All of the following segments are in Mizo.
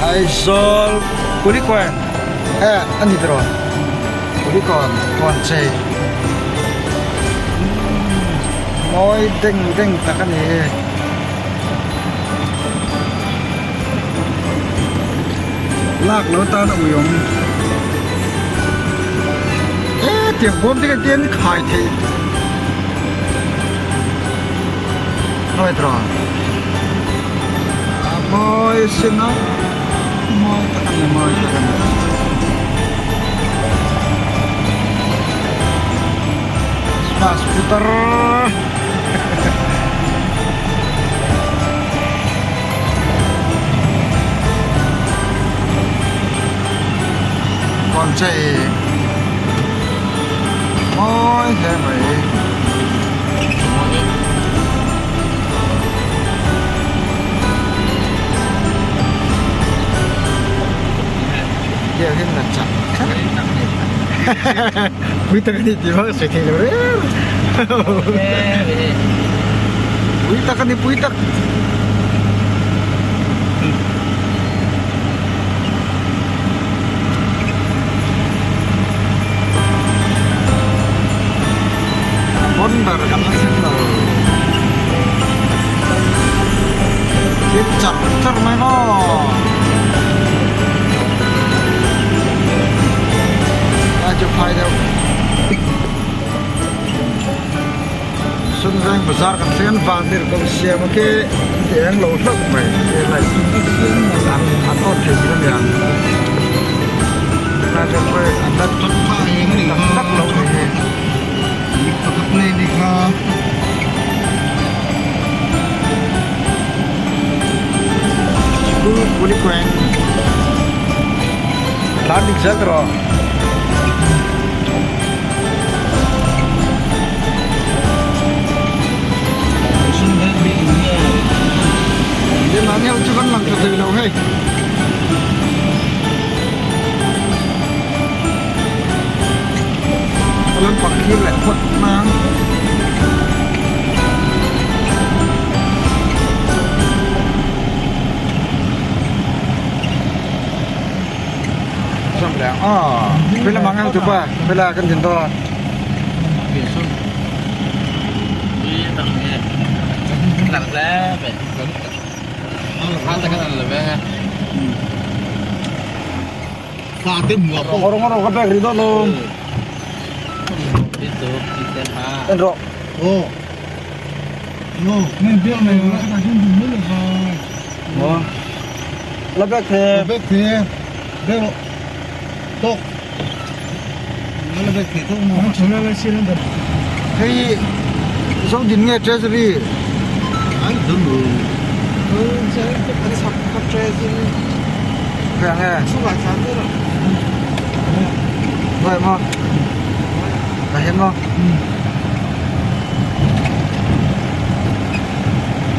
Aizawl Kulikawn e a ni tawh Kulikawn kawn chei mawi deng deng tak a ni. Lak lo tan a ui awm e tiang bawm te kha tiang khai theih hnuai tawh a mawi sin a mawi tak a ni mawi tak a ni. Bus putar Kawn chei mawi hle mai. Biak in la chak kher pui tak ani tih vak a sawi thei lo reng pui tak ani pui tak. Pawn ber kan la thleng lo thil char char mai maw a chu phai deuh Sunveng bazar kan thleng an van tir kawng siam a khi an ti eng lo hlauh mai an an on thei bik ania tunah chuan pawh an la tak tak lo mai hi. School Kulikawn tlan dik zel tawh. Mahni ho chu kan lang tha thei lo hei. A lampang thlir leh phawt mang. Zawm leh ang aw hmela mang ang tupa hmela kan din dawn. Ngawr ngawr ka bag ri dawn lawm. En rawh. La bag the. Hei zo din nge treasury. Khang e. Vậy mà. Là hết không?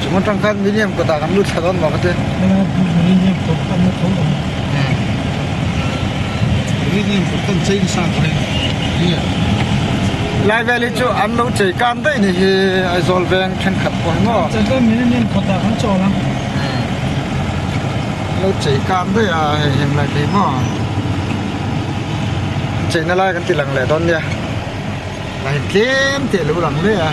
Chúng con trong kan medium của ta kan lut thadon ma kate. Lai valley chu an lo chei kan daih ni hi Aizawl veng thenkhat pawh hi maw. Lo chei kan daih a hei heng lai te hi maw. Cheina lai kan ti lang leh dawn nia. Lai tlem teh lo lang leh a.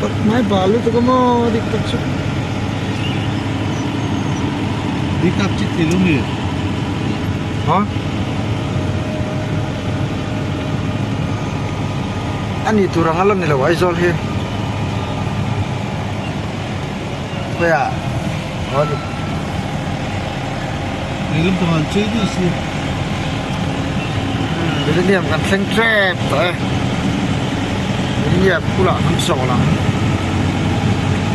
Tawp mai bal lutuk a maw dik tak chu. Dik tak chik thei lo mi. Ha? Ani tur anga la ni lo Aizawl hi. Khawiah aw ni. Lehlam pangah an chei daih si. Millennium kan thleng tep tawh e. Millennium bulah kan chawl ang.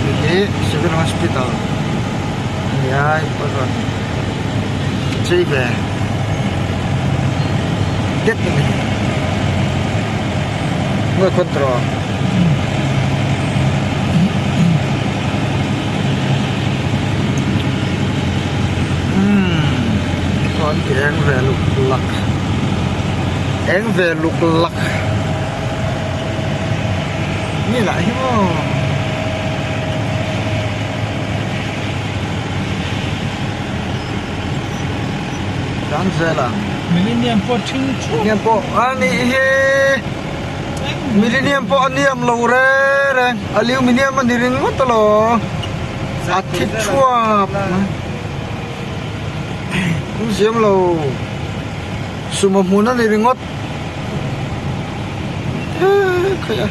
Hei hi Civil Hospital a ni a hei pawh chuan chei ve det a ni. Hnuai khawn tawh. Chuan eng ve luk lak eng ve luk lak nge lah hi maw. Tlan zel ang. Millennium pawh ṭhing ṭhuap. Millennium pawh a nih hi. Millennium pawh a niam lo reng reng. Aluminium a ni ringawt alaw. A thi ṭhuap. Kum siam lo. Sumo hmun a ni ringawt. Khaih a.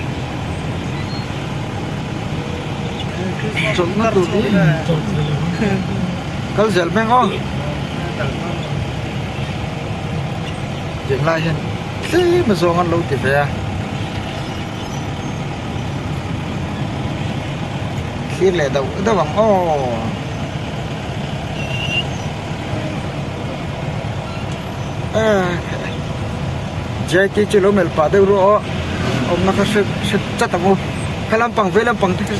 Chawlhna tur hi kal zel hmeng aw. Tiang lai hian tlem azawng an lo ti ve a. Thlir leh dauh dauh ang aw. JT chu lo melh pah deuh ruah aw awmna kha hre hre chat ang u kha lampang vei lampang te kha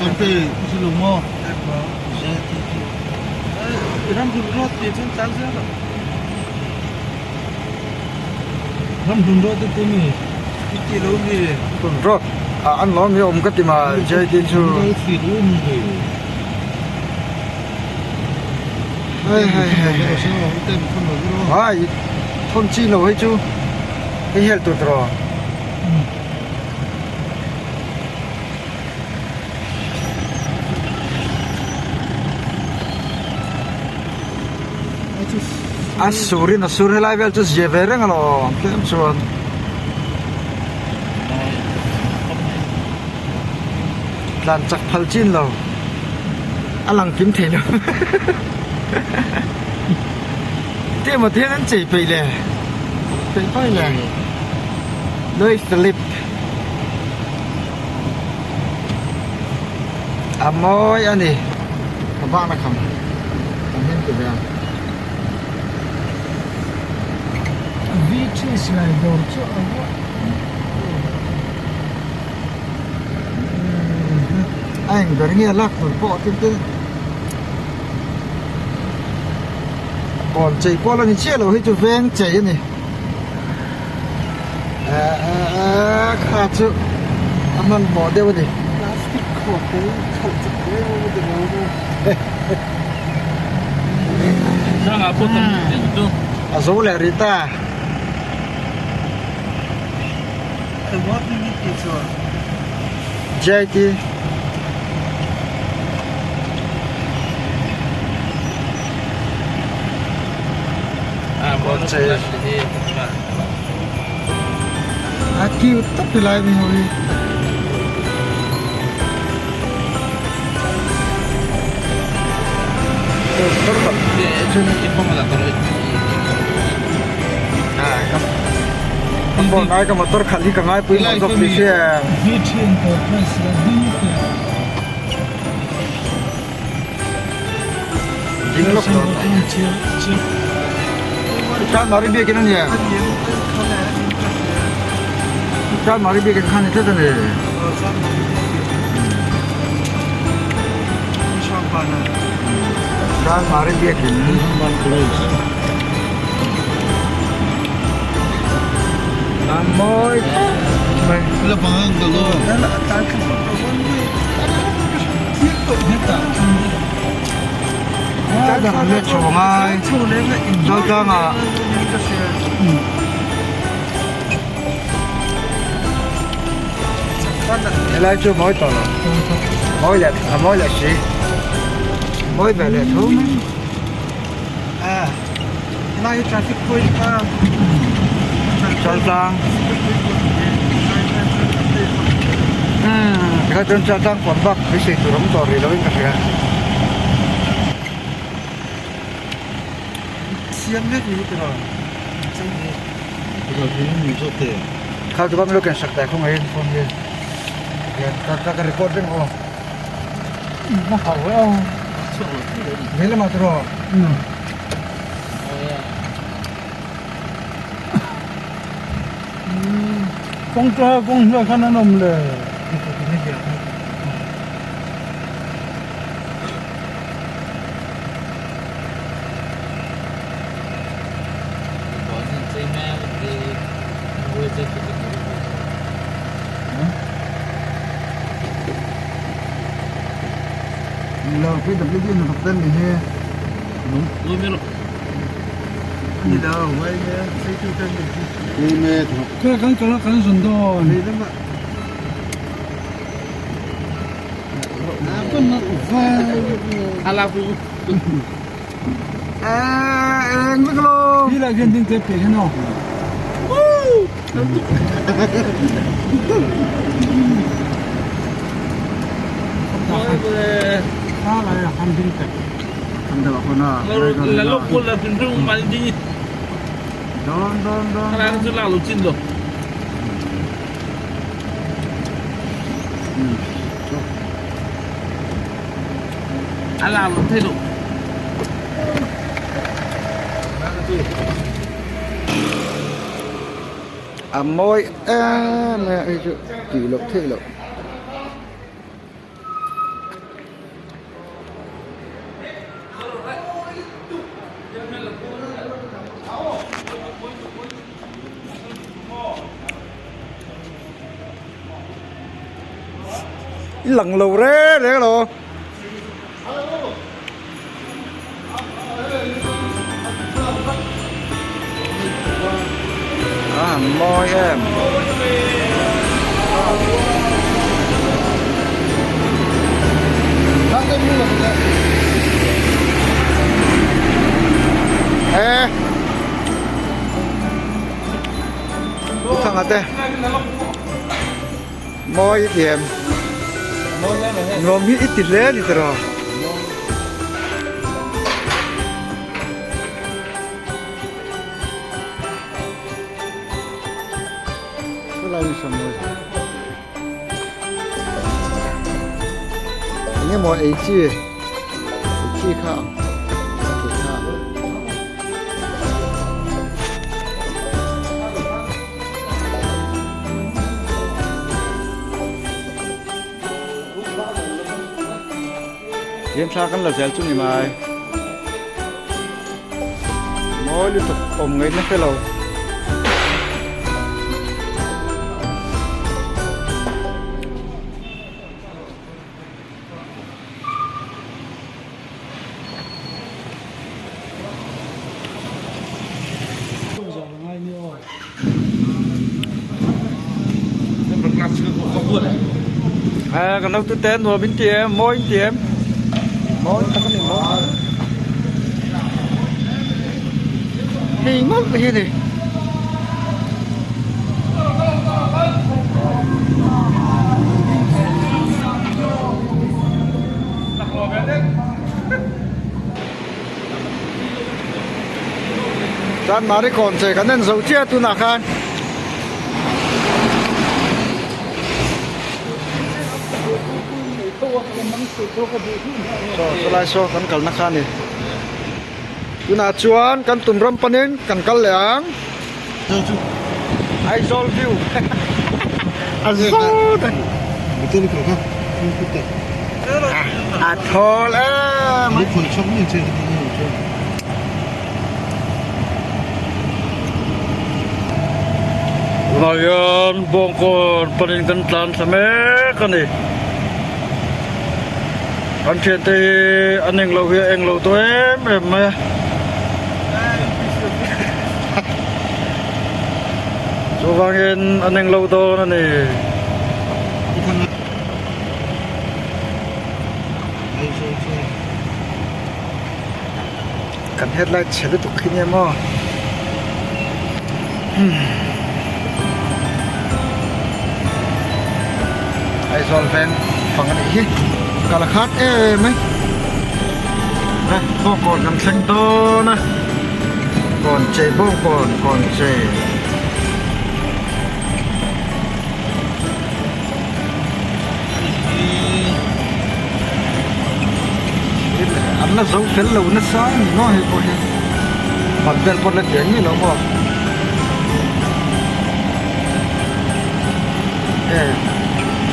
Ramhlun road ah an lawm hi a awm ka ti ma JT chu. Hei hei hei hai thawn chi lo hei chu hei hian tur tawh a surin a sur helai vel chu zia ve reng alawm tlem chuan. Tlan chak phal chin lo a lang kim thei lo ti emaw te hian an chei peih le peih pai le Louis Philippe a mawi a ni ka bak na kham kan hlim ti ve ang. V3 silai dawr chu a ruah. A eng ber nge lak tur pawh tin te kawn chei kual a ni chiah lo hi chu veng chei a ni ehh kha chu a hmanhmawh deuh a ni. A zo leh rih ta. JT A cute tak ti lai mi ho hi. A phone ai ka motor khalh hi ka ngaipui lo zawk tih hria ding lawk dawn Chanmari biakin a nia Chanmari biakin kha ni tlat a ni. Chanmari biakin A mawi khawp mai. Zaltlangah Helai chu mawi tawh lo. Mawi leh a mawi leh si. Mawi ve leh tho mai. Chaltlang umm tikha chuan chaltlang pawn bak beisei tur awm tawh rih lovin ka hria. Kha chu ka sak tai khaw mai phone hi ka ka record reng aw. Vei lamah te rawh. Kawng tha kawng hnuai khan an awm le. Ni lo PWD hnathawk te an ni hi. Khawi kan kal a kan zawn dawn. Helai hian ding te piah hian aw. A mawi em mai a hei chu tih loh theih loh. I lang lo reng reng lo. A han mawi em. E Thanga te mawi i ti em nuam hi i ti hle a ni tiraw. Eng emaw ei chi ei chi kha ang thei kha. Diam thla kan la zel chu ni mai. Mawi lutuk awm ngaihna hre lo. À, kan lo tu te nuam in ti em, mawi in ti em. Mawi tak a ni maw. Hei ngawt hi a ni. Chuan Mari kawn che kan en zo chiah tunah khan. Saw sawlai saw kan kalna kha a ni. Tunah chuan kan tum ram panin kan kal leh ang. Aizawl view a zo ta. A thawl em. Tunah hian bawngkawn panin kan tlan thla mek a ni. Kan thiante hi an englo hi a englo tawh em em mai a. Chuvangin an englo dawn a ni. Kan headlight chhe lutuk khi nia maw. Aizawl veng fang a nih hi kal a khat em mai bawngkawn kan thleng dawn a kawn chei bawngkawn kawn chei. An la zo fel lo nasa a ni maw hei pawh hi ban vel pawh la tiang ngei lo maw e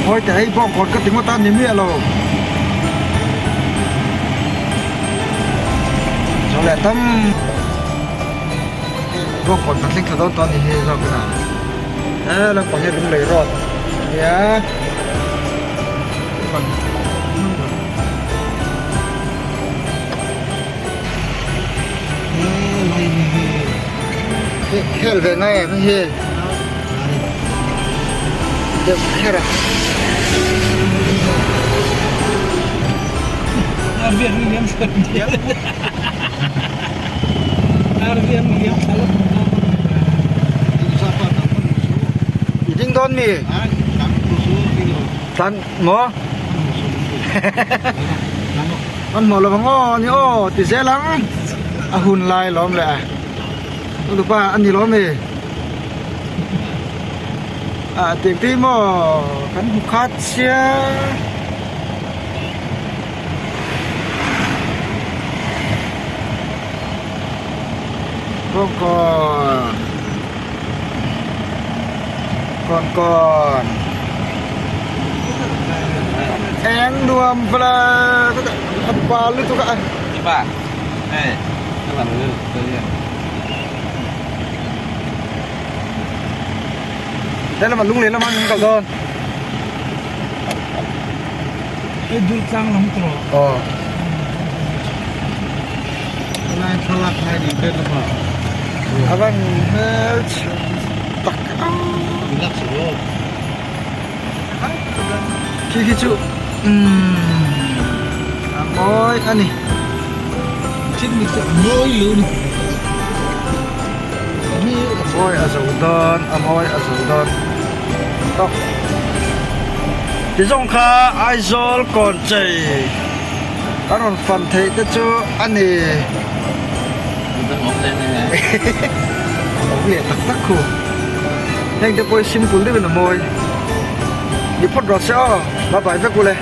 ngawi teh hei bawngkawn ka ti ngawt a ni miah lo zo leh tam bawngkawn kan thleng thla dawn tawh a ni hi zawk in a. He lampang hi Lunglei road a nia Khel ve ngai em hi deuh kher a. I ding dawn mi? Tlan maw? An hmuh lo ang aw ni aw ti zel ang a hun lai lawm leh a lupa a ni lawm e ah tih tih maw kan hmu khat sia. Bawngkawn Kawnkawn eng nuam vla a pal lutuk a. He lamah lung leh lamah an kal dawn. Hei dul tlang lam tawh. Aw. Helai thlalak lai ni vel lamah. A van hmel chhe tak a. Relax rawh. Khi khi chu umm a mawi a ni. Thil ni chu a mawi lo ni. A mawi a zo dawn a mawi a zo dawn tawk. Ti zawng kha Aizawl kawn chei a rawn fan theih te chu a ni. Awm leh tak tak khu. Heng te pawh hi simple deuhin a mawi. Ni phawt rawh se aw, bye bye vek u le.